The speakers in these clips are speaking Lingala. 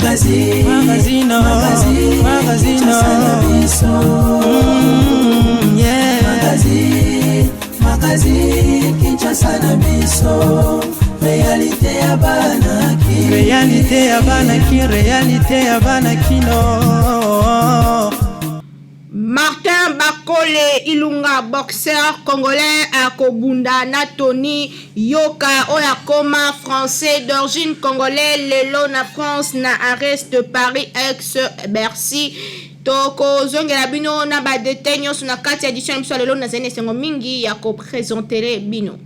Magazine, magazine, magazine, magazine, yeah. Magazine, magazine, Kinshasa na biso. Réalité ya bana ki. Réalité ya bana ki, réalité ya bana kino. Martin Bakole Ilunga boxeur congolais akobunda na Tony Yoka oyo akoma français d'origine congolais lelo na France na arrest de Paris ex Bercy. Tokozongela bino na ba details nyonso na kati ya edition ya biso ya lelo. Nazali na esengo mingi ya ko presenter bino.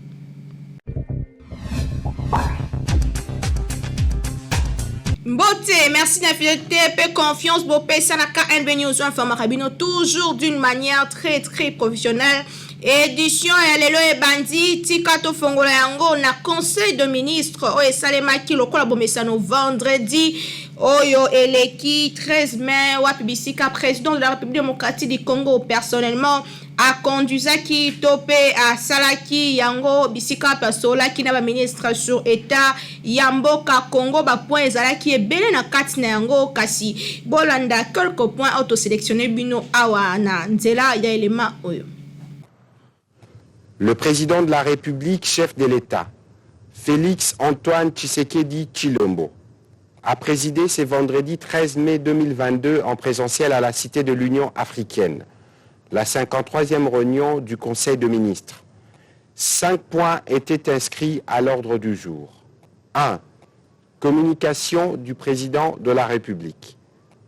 Mbote, merci na fidélité pe confiance bopesa na KNB News informaka bino toujours d'une manière très très professionnelle. Édition ya lelo ebandi, tika tofongola yango na conseil de ministre oyo esalemaki lokola bomesano vendredi oyo eleki 13 mai, wapi bisika président de la République démocratique du Congo personnellement akonduzaki to mpe asalaki yango, bisika mpe asololaki na baministre sur état ya mboka Congo. Bapoint ezalaki ebele na kati na yango, kasi bolanda quelques points oyo tosélectionne bino awa na nzela ya elema oyo. Le président de la République, chef de l'État, Félix Antoine Tshisekedi Tshilombo, a présidé ce vendredi 13 mai 2022 en présentiel à la Cité de l'Union africaine la 53e réunion du Conseil de ministres. 5 points étaient inscrits à l'ordre du jour. 1. Communication du président de la République.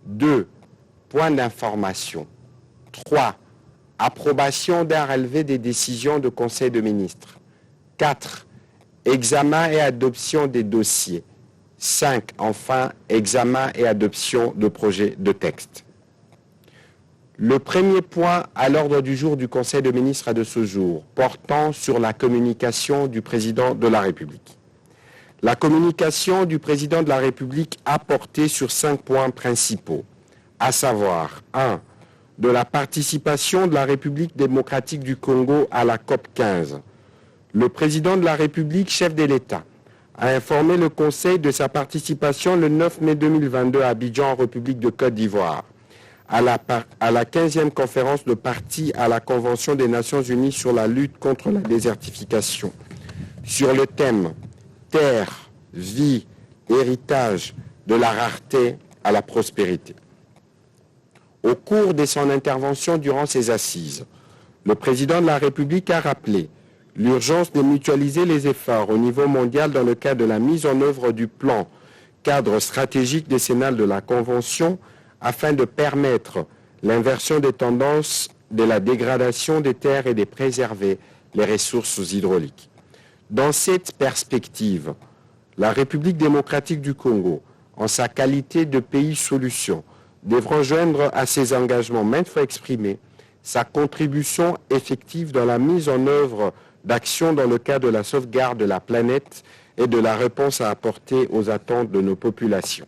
2. Point d'information. 3. Approbation d'un relevé des décisions du Conseil de ministres. 4. Examen et adoption des dossiers. 5. Enfin, examen et adoption de projets de texte. Le premier point à l'ordre du jour du Conseil de ministres de ce jour, portant sur la communication du président de la République. La communication du président de la République a porté sur 5 points principaux, à savoir 1. De la participation de la République démocratique du Congo à la COP 15. Le président de la République, chef de l'État, a informé le Conseil de sa participation le 9 mai 2022 à Abidjan, en République de Côte d'Ivoire, à la 15e conférence de parties à la Convention des Nations Unies sur la lutte contre la désertification, sur le thème « Terre, vie, héritage de la rareté à la prospérité ». Au cours de son intervention durant ces assises, le président de la République a rappelé l'urgence de mutualiser les efforts au niveau mondial dans le cadre de la mise en œuvre du plan cadre stratégique décennal de la Convention afin de permettre l'inversion des tendances de la dégradation des terres et de préserver les ressources hydrauliques. Dans cette perspective, la République démocratique du Congo, en sa qualité de pays solution, devra joindre à ses engagements maintes fois exprimés sa contribution effective dans la mise en œuvre d'actions dans le cadre de la sauvegarde de la planète et de la réponse à apporter aux attentes de nos populations.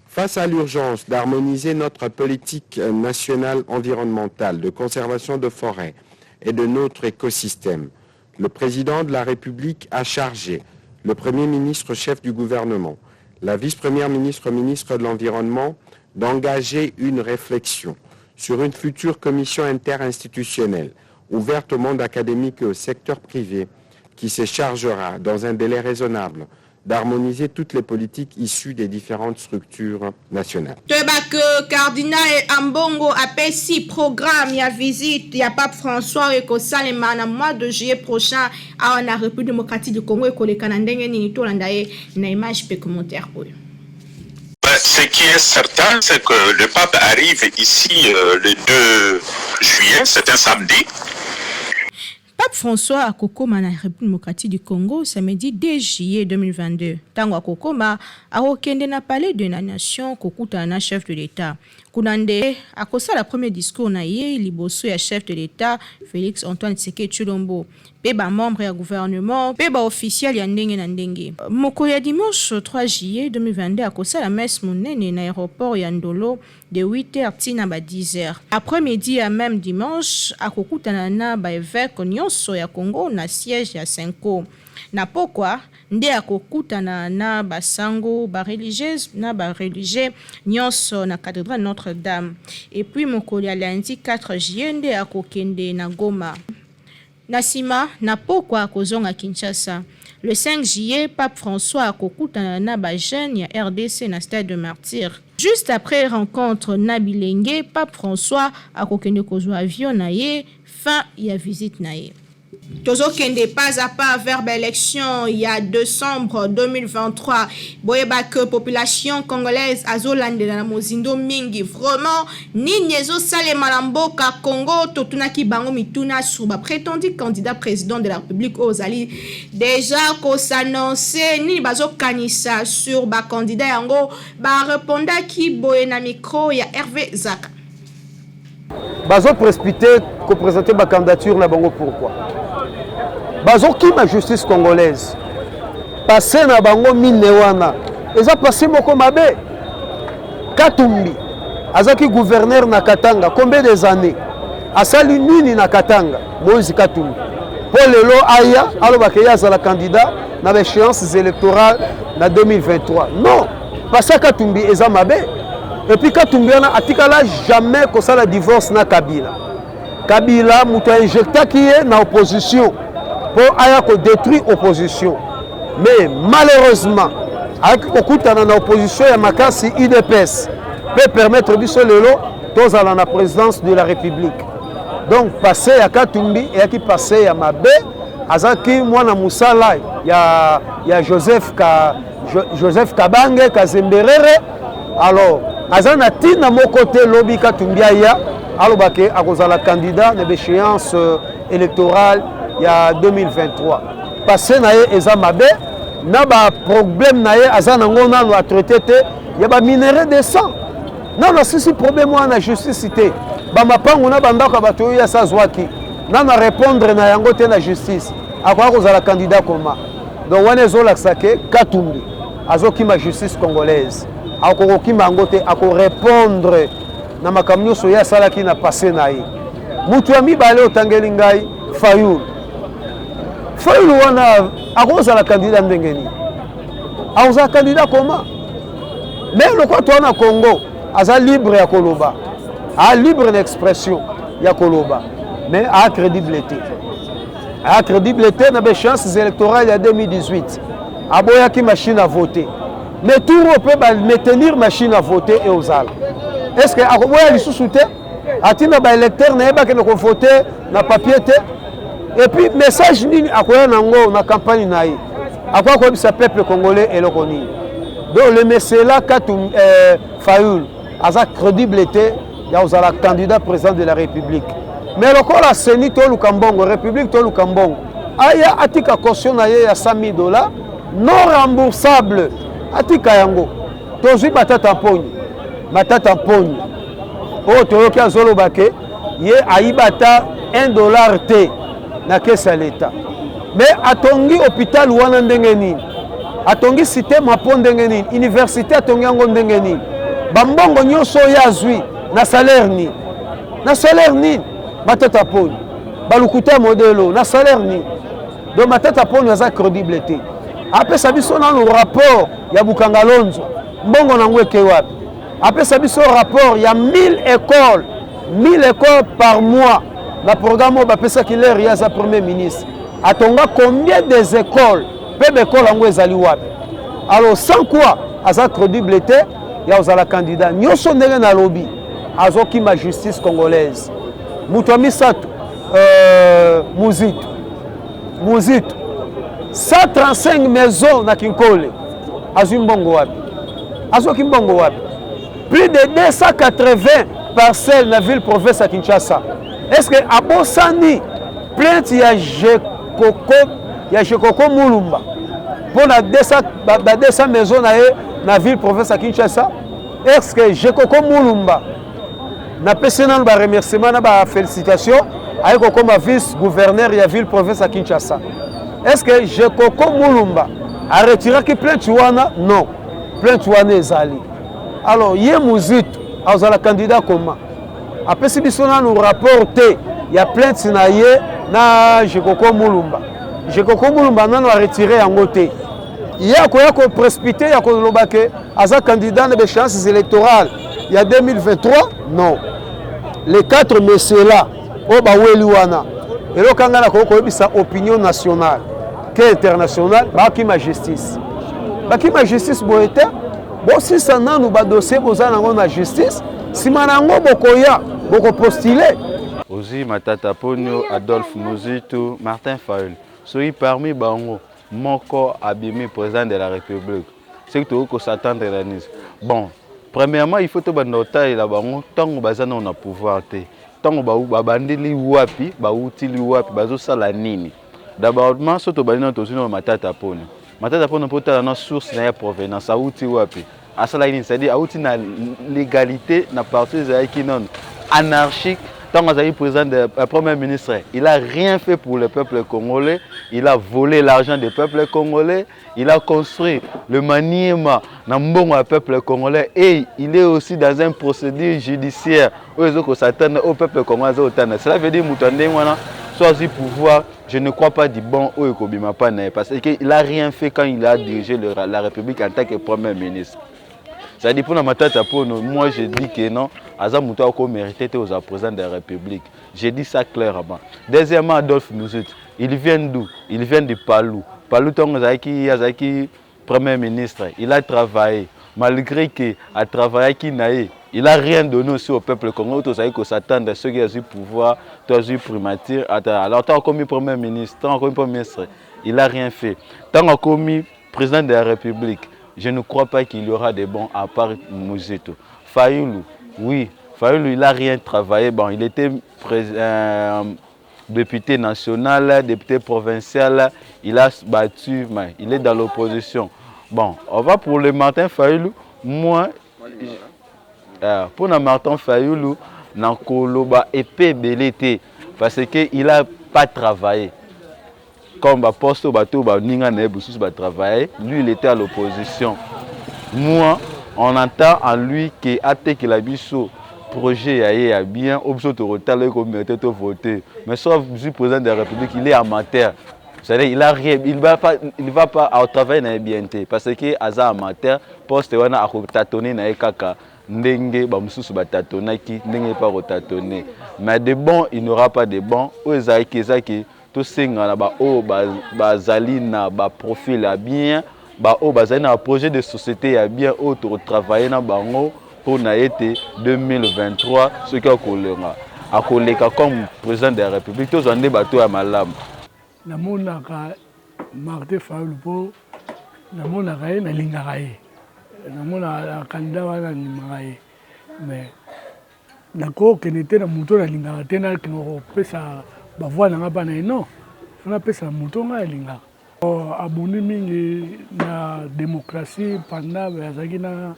Face à l'urgence d'harmoniser notre politique nationale environnementale de conservation de forêts et de notre écosystème, le président de la République a chargé le Premier ministre chef du gouvernement, la vice-première ministre ministre de l'Environnement, d'engager une réflexion sur une future commission interinstitutionnelle ouverte au monde académique et au secteur privé qui se chargera, dans un délai raisonnable, d'harmoniser toutes les politiques issues des différentes structures nationales. Toyebaka cardinal Ambongo apesi programme ya visite ya pape François ekosalema na mois de juillet prochain awa na République démocratique du Congo. Ekoleka na ndenge nini? Tolanda ye na image mpe commentaire oyo. Ce qui est certain, c'est que le pape arrive ici le 2 juillet, c'est un samedi. Pape François akokoma na République démocratique du Congo samedi 2 juillet 2022. Ntango akokoma, akokende na Palais de la Nation kokutana na chef de l'État. Kuna nde akosala premier discours na ye liboso ya chef de l'État Félix Antoine Tshisekedi Tshilombo. mpe ba membres ya gouvernement mpe ba officiels ya ndenge na ndenge. Mokolo ya dimanche 3 juillet 2022 akosala messe monene na aeroport ya Ndolo de 8 heures tii na ba 10 heures. Après midi ya meme dimanche akokutana na ba eveques nionso ya Congo na siège ya Cenco. Na pokwa nde akokutana na ba sango, ba religieuses na ba religieux nionso na cathedrale Notre Dame. Et puis mokolo ya lundi 4 juillet nde akokende na Goma. Na sima, na pokwa akozonga Kinshasa. Le 5 juillet, Pape François akokutana na ba jeunes ya rdc na stade de Martyrs. Juste après rencontre na bilenge, Pape François akokende kozwa avion na ye, fin ya visite na ye. Tozokende pas à pas vers ba elections ya decembre 2023. Boyeba que population congolaise azolandela na mozindo mingi vraiment nini ezosalema na mboka Congo. Totunaki bango mituna sur ba prétendus candidats président de la République oyo ozali déjà ko s'annoncer, nini bazokanisa sur ba candidats yango. Ba repondaki boye na micro ya Hervé Zaka. Bazo précipiter ko présenter ba candidature na bango pourquoi? Bazo kima justice congolaise. Passé na bango mine wana eza passé moko mabe. Katumbi azaki gouverneur na Katanga combien des années? Asali nini na Katanga? Moïse Katumbi. Po lelo aya alobaka ye azala candidat na ba échéances électorales na 2023. Non, passé Katumbi eza mabe. Et puis Katumbi wana atikala jamais kosala divorce na Kabila. Kabila moto a injectaki ye na opposition po aya ko détruire opposition. Mais malheureusement ayaki kokutana na opposition ya makasi UDPS pe permettre biso lelo tozala na présidence de la République. Donc passé ya Katumbi eyaki passé ya mabe, azalaki mwana mosala ya Joseph Kabange Kazemberere. Alors aza na tina moko te lobi Katumbi aya aloba ke akozala candidat na échéance électorale ya 2023. Passé na ye eza mabe na ba problème na ye aza nango nano a traité te ya ba minerais de sang. Nano asisi problème wana na justice te. Ba mapangu na bandako ya bato oyo asa azwaki nano a répondre na yango te na justice. Akoka kozala candidat koma. Donc wana ezolakisa ke Katumbi azokima justice congolaise. Akokokima yango te, akorépondre na makambo nyonso ye asalaki na passé na ye. Mutu ya mibale otangeli ngai Fayulu. Fayulu wana akozala candidat ndenge nini? Akozala candidat koma? Mais lokola toza na Congo, aza libre ya koloba, a libre d'expression ya koloba, mais a crédible te. A crédible te na ba échéances électorales ya 2018. Aboyaki machine à voter. Mais tour oyo pe ba maintenir machine à voter et ozala. Est-ce que akoboya lisusu te? Atinda ba électeurs na ye bakende ko voter na papier te? Et puis message nini akoya nango na campagne na ye? Akoya koyebisa peuple congolais eloko nini? Donc le mesela Katum Fayulu aza crédible te ya kozala candidat président de la République. Mais lokola CENI toluka mbongo, République toluka mbongo, aya atika caution na ye ya 100 000 $ non remboursable, atika yango. Tozwi Matata Mponyo. Matata Mponyo oyo toyoki azoloba ke ye ayiba ata 1 $ te na kesi ya l'État, mais atongi hôpital wana ndenge nini? Atongi cité Mapo ndenge nini? Université atongi yango ndenge nini? Bambongo nyonso oyo azwi na salaire nini? Na salaire nini? Matata Mponyo balukuta ya modelo na salaire nini? Donc Matata Mponyo aza crédible te. Apesa biso nanu rapport ya Bukanga Lonzo, mbongo nango eke wapi? Apesa biso rapport ya 1000 écoles, 1000 écoles par mois na programme oyo bapesaki l'heure ye aza premier ministre. Atonga combien des écoles mpe baekole yango ezali wapi? Alors sans quoi aza crédible te ya kozala candidat. Nyonso ndenge nalobi, azokima justice congolaise. Moto ya misato, Muzito. Muzito 135 maisons na Kinkole, azwi mbongo wapi? Azwaki mbongo wapi? Plus de 280 parcelles na ville province ya Kinshasa. Est-ce que abosani plainte ya Jekoko, ya Jekoko Mulumba mpona ba 200 maisons na ye na ville province ya Kinshasa? Est-ce que Jekoko Mulumba, napesi nanu ba remerciement na ba félicitation. Aye kokoma vice gouverneur ya ville province ya Kinshasa. Est-ce que Jekoko Mulumba a retiraki plainte wana? Non, plainte wana ezali. Alors ye Muzito azala candidat comment? Apesi biso nanu rapport te ya plainte na ye na Jekoko Mulumba. Jekoko Mulumba nanu a retire yango te. Ye akoya ko précipiter ya koloba ke aza candidat na échéances électorales ya 2023? Non. Les quatre messieurs là oyo baweli wana, eloko ngai nakoki koyebisa opinion nationale ke internationale, bakima justice, bakima justice boye te. Bosisa nanu badossier boza nango na justice, nsima na yango bokoya bokopostule. Ozwi Matata Ponyo, Adolphe Muzito, Martin Fayulu, soki parmi bango moko abimi président de la République, soki tokoki kos'attendre na nini? Bon, premièrement, il faut tobanda kotalela bango ntango baza nano na pouvoir te, ntango babandeli wapi, bawutili wapi, bazosala nini. D'abordement, so tobandi nano, tozwi nano Matata Ponyo. Matata Ponyo, mpo tala na source na ye, provenance, awuti wapi, asalaki nini, c'est-à-dire awuti na légalité na parti ezalaki nano anarchique. Ntango azalaki président de, premier ministre, il a rien fait pour le peuple congolais. Il a volé l'argent du peuple congolais, il a construit le Maniema na mbongo ya peuple congolais et il est aussi dans une procédure judiciaire oyo ezokosatana, oyo peuple congolais azokotana. Cela veut dire moto ya ndenge wana, so azwi pouvoir, je ne crois pas du bon oyo ekobima pa na ye, parce qu'il a rien fait quand il a dirigé la République en tant que premier ministre. C'est-à-dire, mpona Matata Ponyo, moi je dis que non, aza moto akomérite te ozala président de la République. J'ai dit ça clairement. Deuxièmement, Adolphe Muzito, il vient d'où? Il vient du Palu. Palu, ntango azalaki premier ministre, il a travaillé. Malgré que atravaillaki na ye, il a rien donné aussi au peuple congolais. Tozali kos'attendre soki azwi pouvoir to azwi primature. Alors, ntango akomi premier ministre, ntango akomi premier ministre, il a rien fait. Ntango akomi président de la République, je ne crois pas qu'il y aura de bons à part Muzito. Fayulu, oui, Fayulu, il a rien travaillé. Bon, il était député national, député provincial, il a battu, mais il est dans l'opposition. Bon, on va pour le Martin Fayulu. Moi, pour le Martin Fayulu, nakoloba epe ebele te, parce que il a pas travaillé comme baposte oyo bato baninga na ye mosusu batravaille. Lui, il était à l'opposition. Moi, on entend en lui ke atekela biso projet ya ye ya bien oyo biso tokotala ekomérite tovote. Mais so azwi président de la République, il est amateur, c'est-à-dire il a rien, il va pas travailler na ye bien te, parce que aza amateur. Poste wana akotâtonner na ye kaka ndenge bamosusu batâtonnaki, ndenge mpe akotâtonner. Mais de bon, il n'aura pas de bon. Oyo ezalaki, ezalaki tosenga na baoyo bazali na baprofil ya bien, baoyo bazali na baprojet de société ya bien, oyo tokotravaille na bango mpona ete 2023, soki akolenga, akoleka comme président de la République, tozwa nde bato ya malamu. Namonaka Martin Fayulu mpo namonaka ye, nalingaka ye, namonaka candidat wana, nandimaka ye. Mais nakokende te na moto oyo nalingaka te, nakende kopesa bavoix na nga mpa na ye. Non, fo napesa na moto ngai alingaka. Abundi mingi na démocratie pendant azalaki na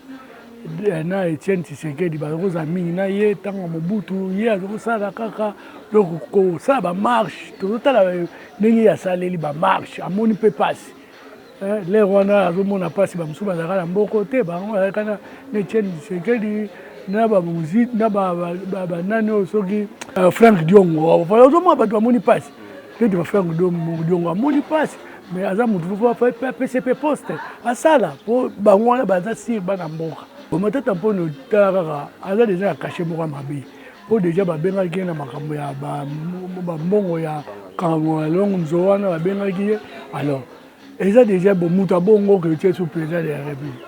Etienne Tshisekedi. Baza mingi na ye ntango Mobutu, ye azokosala kaka donc kosala bamarche. Tozotala ndenge ye asaleli bamarche, amoni mpe mpasi lere wana, azomona mpasi. Bamosusu bazalaka na mboko te, bango bazalaka na Etienne Tshisekedi na bamuzi na banani oyo, soki Frank Diongo. Ozomona bato bamoni mpasi neti ba Frank Diongo amoni mpasi, mais aza motu apesi mpe poste asala mpo bango wana baza sire bana mboka. Matata Ponyo, tala kaka, aza deja na cachet moko ya mabe, mpo deja babengaki ye na makambo ya bambongo ya Lonzo wana, babengaki ye. Alors eza deja bo moto abongo ke otie su président de la République,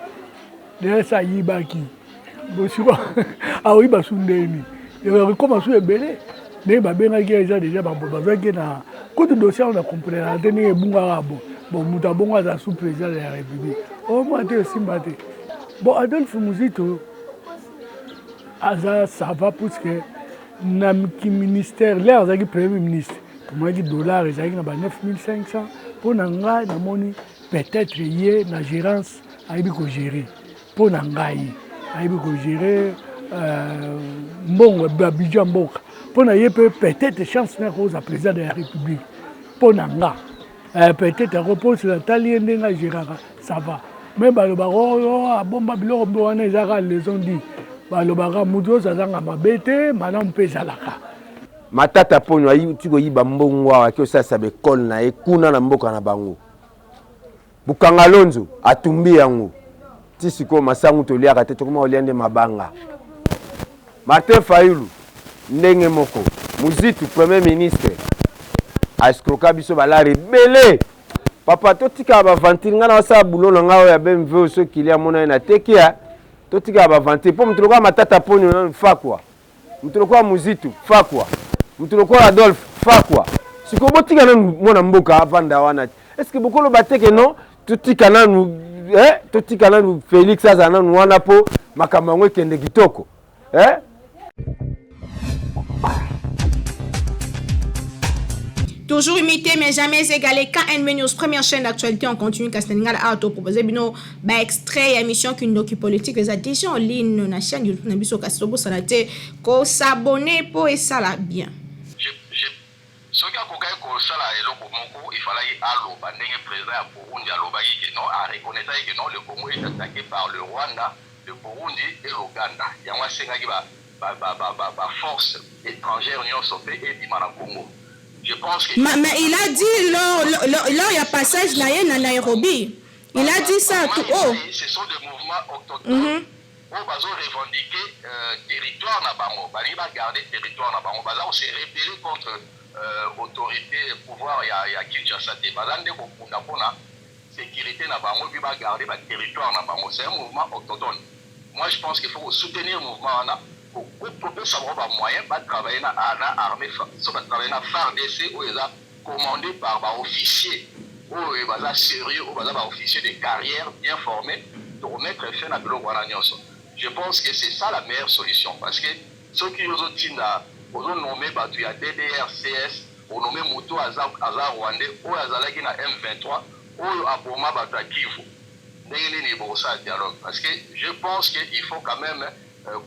deja sa ayibaki, bosiko aoyiba su ndeni ekoma su ebele. Ndenge babengaki ye, eza deja bazwaki ye na kutu dossier wana, na comprenaka te ndenge ebungaka. Bo bon, moto abongo aza su président de la République, omwa te, esimba te. Bon, Adolphe Muzito aza, ça va, puisque na ministère l'heure azalaki premier ministre, tomonaki dollar ezalaki na ba 9500. Mpo na ngai, namoni peut-être ye na gérance ayebi kogérer. Mpo na ngai, ayebi kogérer. euh, mbongo ba budget ya mboka mpo na ye mpe peut-être chance na akozala président de la république mpo na nga eh, peut-être akoposela tali ye ndenge agéraka ça va mais balobaka oyo oh, oh, abomba biloko mpe wana ezalaka leçon di balobaka moto nyonso azanga mabe te malamu mpe ezalaka Matata Ponyo ayuti koyiba mbongo awa ake osalisa ba ecole na ye kuna na mboka na bango. Bukanga Lonzo atumbi yango ti sikoyo masangu toliaka te tokoma kolia nde mabanga. Martin Fayulu ndenge moko, Muzitu premier ministre a escroka biso balari ebele. Papa totikaka ba aventure, ngai naosala boulot na ngai oyo ya BMW oyo soki kili amona ye na teki ya totikaka ba aventure mpo moto lokola Matata Ponyo nanu fakwa Moto lokola Muzitu, fakwa. Moto lokola Adolphe, fakwa. Sikoyo botika nanu mwana mboka avanda wana. Est-ce que bokoloba te que non, totika nanu eh, totika nanu Felix azala nanu wana po makambo yango ekende kitoko. Eh? Toujours imité mais jamais égalé. KNB News, première chaîne d'actualité en continu. Kastaninga a proposé bino ba extrait ya émission Kindoki Politique eza déjà en ligne na chaîne YouTube na biso kasi tobosana te ko s'abonner po esala bien. Soki akokaki kosala eloko moko, il fallaki aloba ndenge president ya Burundi alobaki que non, a reconnaissaki que non, le Congo est attaque par le Rwanda, le Burundi et l'Ouganda. Yango asengaki ba ba ba ba ba ba forces etrangères nionso pe ebima na Congo. Je pense que Mais, mais il a dit lors, lors, lors ya passage na ye na Nairobi. Il a dit ça tout haut. Ce sont des mouvements autochtones mm -hmm. oyo bazo revendiquer euh, territoire na bango, balingi ba garder territoire na bango, baza ko se rebeller contre euh, autorité pouvoir ya, ya Kinshasa te, baza nde kobunda mpona sécurité na bango puis ba garder ba territoire na bango. C'est un mouvement autochtone. Moi je pense qu'il faut soutenir mouvement wana, kopesa bango ba moyen ba travailler na, na armée, so ba travailler na FARDC oyo eza commande par ba officiers oyo baza serieux, oyo baza ba officiers de carrière bien formes, toko mettre fin na biloko wana nionso. Je pense que c'est ça la meilleure solution parce que soki yo ozo tinda, ozo nommer batu ya DDRCS, o nommer mutu oyo aza aza rwandais, oyo azalaki na M23, oyo aboma batu ya Kivu, ndenge nini bokosala dialogue? Parce que je pense que il faut quand meme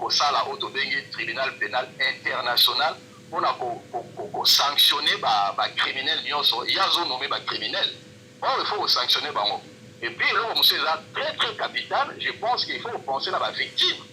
kosala oyo tobengi tribunal penal international pona ko ko sanctionner ba ba criminels nionso ye azo nommer ba criminels or il faut ko sanctionner bango et puis eloko mosusu eza très très capital je pense qu'il faut ko penser na ba victimes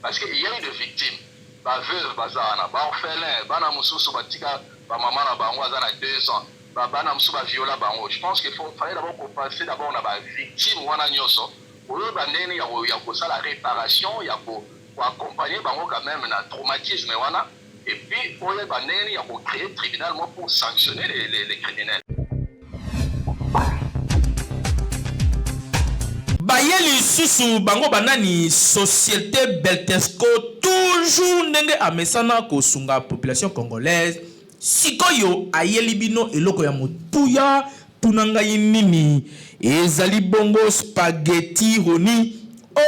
parce que il y a eu des victimes ba veuves baza wana ba orphelins bana mosusu batika ba maman na bango aza na 2 ans ba bana mosusu ba viola bango je pense qu'il faut fallait d'abord ko penser d'abord na ba victimes wana nionso koyeba ndenge nini ya kosala reparation ya ko ko accompagner bango quand meme na traumatisme wana et puis oyeba ndenge nini ya ko creer tribunal moko pour sanctionner les, les, les criminels. Baye lisusu bango banani societe Beltesco toujours ndenge amesana kosunga population congolaise sikoyo ayeli bino eloko ya motuya Tuna ngai nini ezali bongo spaghetti roni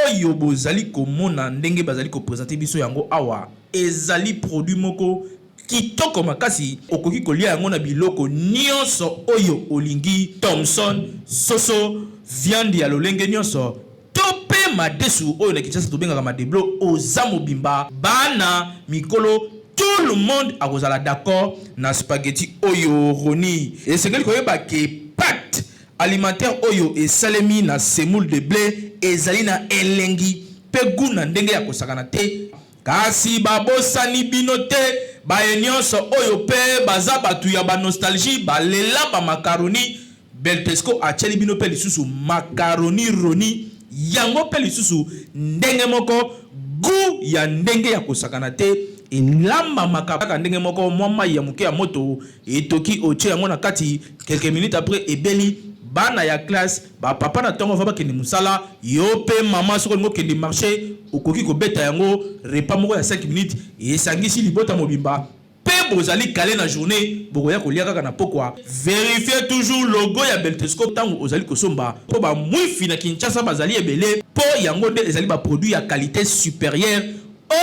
oyo bozali komona ndenge bazali ko presenter biso yango awa ezali produit moko kitoko makasi okoki kolia yango na biloko nionso oyo olingi thomson, soso, viande ya lolenge nionso to pe madesu oyo na Kinshasa tobengaka madeblo oza mobimba bana, mikolo tout le monde akozala d'accord na spaghetti oyo Roni. Esengeli koyeba ke pate alimentaire oyo esalemi na semoule de ble ezali na elengi pe gout na ndenge ya kosakana te. Kasi babosani bino te baye nionso oyo pe baza batu ya ba nostalgie balela ba macaroni Beltesco atieli bino pe lisusu macaroni roni yango pe lisusu ndenge moko gout ya ndenge ya kosakana te elambamaka kaka ndenge moko mwa mayi ya moke ya moto etoki otie yango na kati quelques minutes après ebeli bana ya classe ba papa na tongo avant bakende musala yo pe maman soki olingi okende marche okoki kobeta yango repas moko ya 5 minutes esangisi libota mobimba Pe bozali cale na journee bokoya kolia kaka na pokwa. Verifier toujours logo ya Beltesco tango ozali kosomba po ba mwifi na Kinshasa bazali ebele po yango nde ezali ba produits ya qualite superieure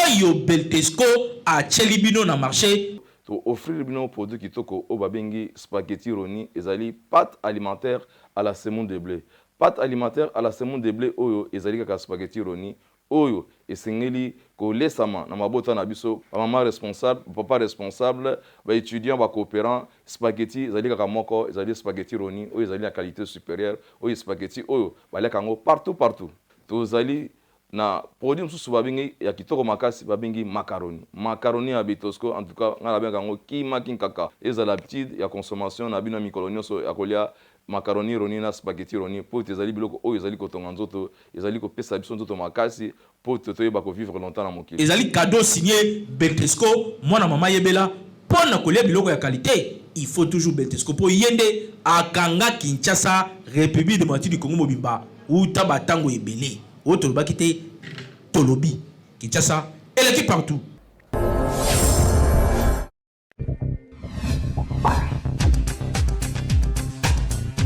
oyo Beltesco atieli bino na marche. To offrir bino produit kitoko oyo babengi spaghetti roni, ezali pate alimentaire à la semoule de ble. Pate alimentaire à la semoule de ble oyo ezali kaka spaghetti roni. oyo esengeli kolesama na mabota na biso, ba mama responsable, ba papa responsable, ba etudiants, ba cooperants, spaghetti ezali kaka moko, ezali spaghetti Roni oyo ezali na qualite superieure, oyo spaghetti oyo baliaka yango partout partout. Tozali na produit mosusu babengi ya kitoko makasi, babengi macaroni. Macaroni ya Betosco, en tout cas ngai nabengaka yango kima kinkaka. Ezala habitude ya consommation na bino ya mikolo nionso ya kolia macaroni Roni na spaghetti Roni mpo ete ezali biloko oyo ezali kotonga nzoto, ezali kopesa biso nzoto makasi mpo ete toyeba ko vivre longtemps na mokili. Ezali cadeau signe Beltesco mwana mama yebela pona kolia biloko ya qualite il faut toujours Beltesco po ye nde akanga Kinshasa Republique democratique du Congo mobimba wuta ba tango ebele oyo tolobaki te tolobi Kinshasa eleki partout.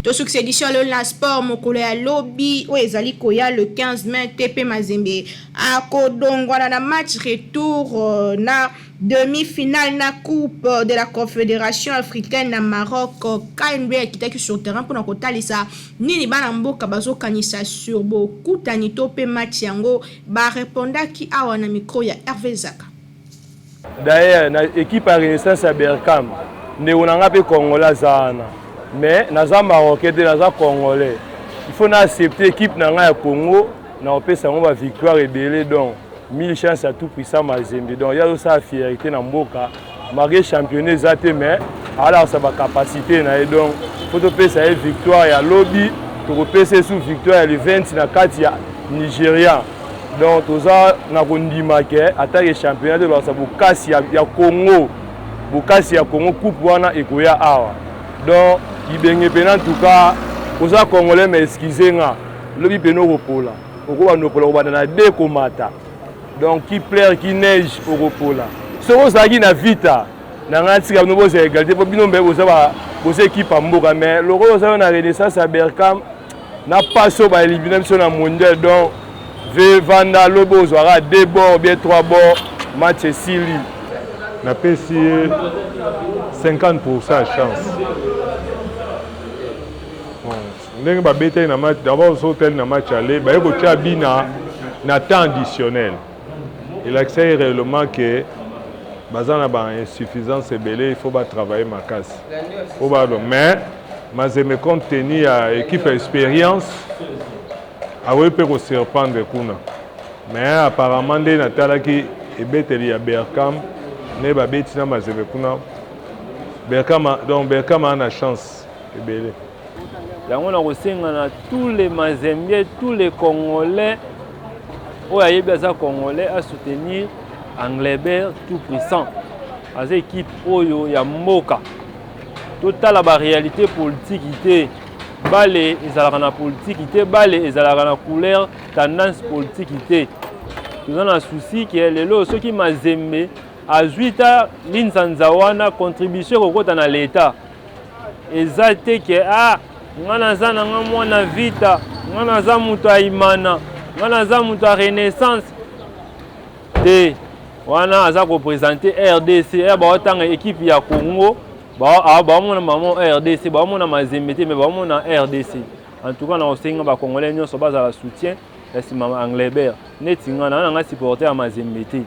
Tosukisa edition ya lelo na sport. Mokolo ya lobi oyo ezali koya le 15 mai, TP Mazembe akodongwana na match retour euh, na demi-finale na Coupe de la Confédération africaine na Maroc. KNB akitaki sur terrain mpona kotalisa nini bana mboka bazokanisa sur bokutani to mpe match yango. Barepondaki awa na micro ya Hervé Zaka. D'ailleurs na equipe ya Renaissance ya Berkane ndeko na nga mpe congolais aza wana mais naza marocain te, naza congolais. Il faut na accepter equipe na nga ya Congo na kopesa yango ba victoire ebele, donc mille chance ya tout puissant Mazembe. Donc ye azosala fierté na mboka malgré championnat eza te, mais alakisa ba capacité na ye. Donc faut topesa ye victoire ya lobi, tokopesa ye sous victoire ya le 20 na kati ya Nigeria. Donc toza na kondima ke ata ke championnat tolakisa bokasi ya, ya Congo, bokasi ya Congo, coupe wana ekoya awa. Donc Ibenge pena en tout cas oza congolais mais excuse nga, lobi pena okopola, okobanda opola kobanda na de komata. Donc qui pleure qui neige okopola. Soki ozalaki na vita na ngai tika bino bozala égalité mpo bino mpe boza boza équipe ya mboka, mais lokola oza na Renaissance ya Berkam na passe oyo baelimina biso na mondial, donc ve vanda lobi ozwaka deux bords bien trois bords, match esili. Napesi ye 50% ya chance. Bon, ndenge babetaki na match d'abord, soki otali na match aller baye kotia bina na temps additionnel, elakisaki réellement que baza na ba insuffisance ebele, il faut batravailler makasi po ba mais Mazembe compte tenu ya équipe ya expérience akoki mpe kosurprendre kuna. Mais apparemment nde natalaki ebeteli ya Berkam nde babeti na Mazembe kuna, Berkam donc Berkam a na chance ebele. Yango nakosenga na tous les Mazembe, tous les Congolais oyo ayebi aza Congolais a soutenir Anglebert tout puissant, aza équipe oyo ya mboka. Totala ba réalité politique te, bale ezalaka na politique te, bale ezalaka na couleur tendance politique te. Toza na souci ke lelo soki Mazembe azwi ta linzanza wana, contribution ekokota na l'État. Eza te ke ah nga naza na nga mwana vita, nga naza moto ya imana, nga naza moto ya renaissance te. Wana aza kopresente RDC, r baotanga ekipe ya Congo, baomona mama RDC, baomona Mazembe te, mais baomona RDC. En tout cas nakosenga ba Congolais nyonso bazala soutien ya nsima Anglebert. Neti nga na nga supporter ya Mazembe te,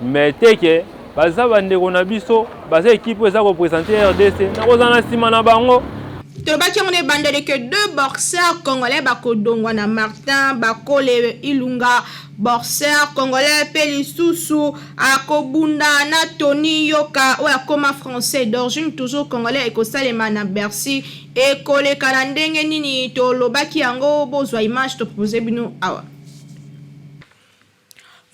mais te ke baza bandeko na biso, baza ekipe oyo eza kopresente RDC, nakozala na nsima na bango. Tolobaki yango na ebandeli ke deux boxeurs congolais bakodongwa na Martin Bakole Ilunga, boxeur congolais mpe lisusu akobunda na Tony Yoka oyo akoma français d'origine toujours congolais. Ekosalema na Bercy, ekoleka na ndenge nini? Tolobaki yango, bozwa image topropose bino awa.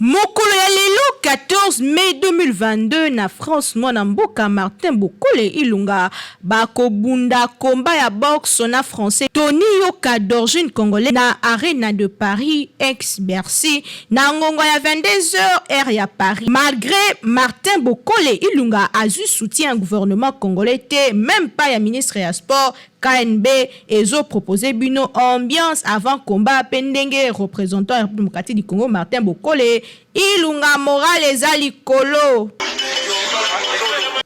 Mokolo ya lelo 14 mai 2022 na France, mwana mboka Martin Bokole Ilunga bakobunda combat ya boxe na français Tony Yoka d'origine congolais na Arena de Paris ex Bercy na ngonga ya 22 heures heure ya Paris. Malgre Martin Bokole Ilunga azui soutien ya gouvernement congolais te, meme pas ya ministre ya sport, KNB ezo proposer bino ambiance avant combat pe ndenge representant ya Republique Democratique du Congo Martin Bokole Ilunga moral eza likolo.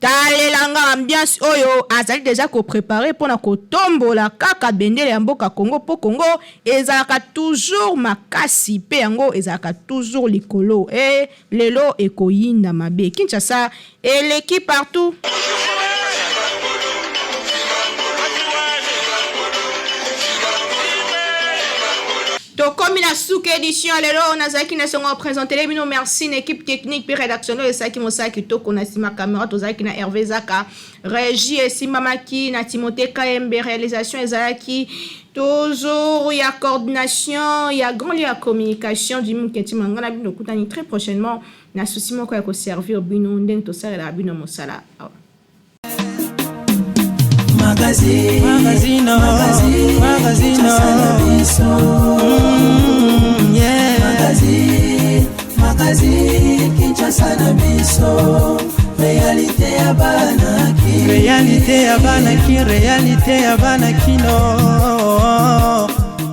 Talela nga ambiance oyo azali deja ko preparer pona kotombola kaka bendele ya mboka Congo po Congo ezalaka toujours makasi pe yango ezalaka toujours likolo eh lelo ekoyinda mabe Kinshasa eleki partout. Tokomi na suka edition ya lelo nazalaki na esengo ya presentele bino merci na equipe technique mpe rédactionnel esalaki mosala kitoko na nsima camera tozalaki na Hervé Zaka régie esimbamaki na Timothée Kayembe réalisation ezalaki toujours ya coordination ya grand lieu ya communication du Muketi Mangana bino tokutani très prochainement na souci moko ya koservir bino ndenge tosalelaka bino mosala awa. Magazine, magazine, magazine, magazine, yeah. Magazine, magazine, Kinshasa na biso. Réalité ya bana ki. Réalité ya bana ki, réalité ya bana kino.